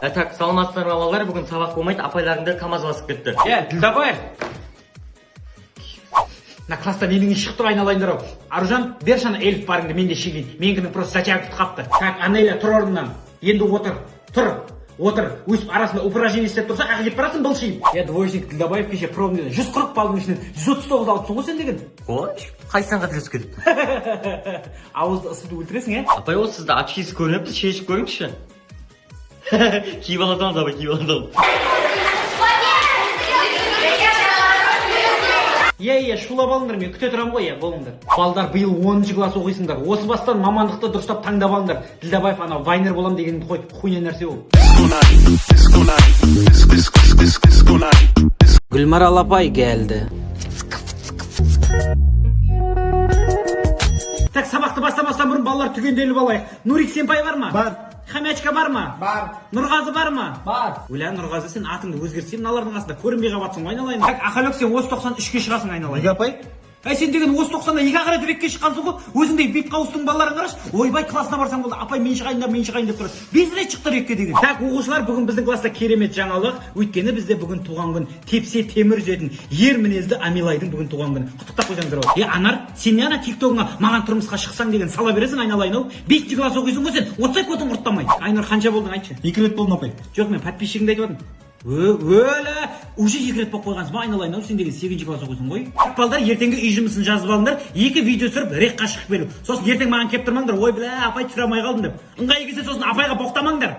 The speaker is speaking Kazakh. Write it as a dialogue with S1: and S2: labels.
S1: Так, саламатсыздар ма, балалар? Бүгін сабақ болмайды, апайларыңды КамАЗ басып кетті.
S2: Е, Ділдабаев, мына класста ненің иісі шығып тұр, айналайындар ау? Аружан, берші ана эльф барыңды, мен де шегейін, менікінің просто затяг бітіп қалыпты. Так, Анеля, тұр орныңнан. Енді отыр, тұр, отыр. Өйстіп арасында упражнение істеп тұрса, қаяққа кетіп барасың былшиып? Е, двоечник Ділдабаев, кеше пробныйда 140 балдың ішінен 139 алыпсың ғой сен деген.
S1: Қой, қай санға қателесіп кетіпті?
S2: Ауызды ысытып өлтіресің, е.
S1: Апай, ол сізді очкисіз көрініпті, шешіп көріңізші. Киіп ала салыңыз, апай, киіп ала салыңыз.
S2: Иә, шулап алыңдар, мен күте тұрамын ғой, иә, болыңдар. Балдар, биыл 10-класс оқисыңдар. Осы бастан мамандықты дұрыстап таңдап алыңдар. Ділдабаев, анау вайнер болам дегенді қой, хуйня нәрсе ол.
S3: Гүлмарал апай geldi.
S2: Так, сабақты бастамастан бұрын, балалар, түгенделіп алайық. Нурик сенпай бар ма? Бар. Хомячка бар ма? Бар. Нұрғазы бар ма? Бар. Өлә, Нұрғазы, сен атыңды өзгертсең, мыналардың қасында көрінбей қалып ғой, айналайын. Так, Ақалек, сен осы 93-ке шығасың, айналайын.
S4: Неге, апай?
S2: Әй, сен деген осы 90-да екі ақ рет рекке шыққансың ғой. Өзіңдей бет қауыстың балаларын қарашы. Ойбай, классына барсаң болды, апай, мен шығайын да, мен шығайын деп тұрады. 5 рет шықты рекке деген. Так, оқушылар, бүгін біздің класста керемет жаңалық. Өйткені бізде бүгін туған күн. Тепсе темір үзетін ер мінезді Амилайдың бүгін туған күні. Құттықтап қойсаңыздар болады. Е, Анар, сен не ана тиктогыңа маған тұрмысқа шықсаң деген сала бересің, айналайын ау? 5 класс оқисың ғой сен. Отсай көтің құрттамай. Айнұр, қанша болдың, айтшы?
S4: Екі рет болдым, апай.
S2: Жоқ, мен подписчигіңді айтып жатырмын. Өлі, уже екі рет болып қойғансың ба, айналайын ау, сен деген сегізінші класс оқисың ғой. Балдар, ертеңгі үй жұмысын жазып алыңдар, екі видео түсіріп, рекқа шығып келу. Сосын ертең маған келіп тұрмаңдар, ой, бля, апай, түсіре алмай қалдым деп. Ыңғайы келсе, сосын апайға боқтамаңдар.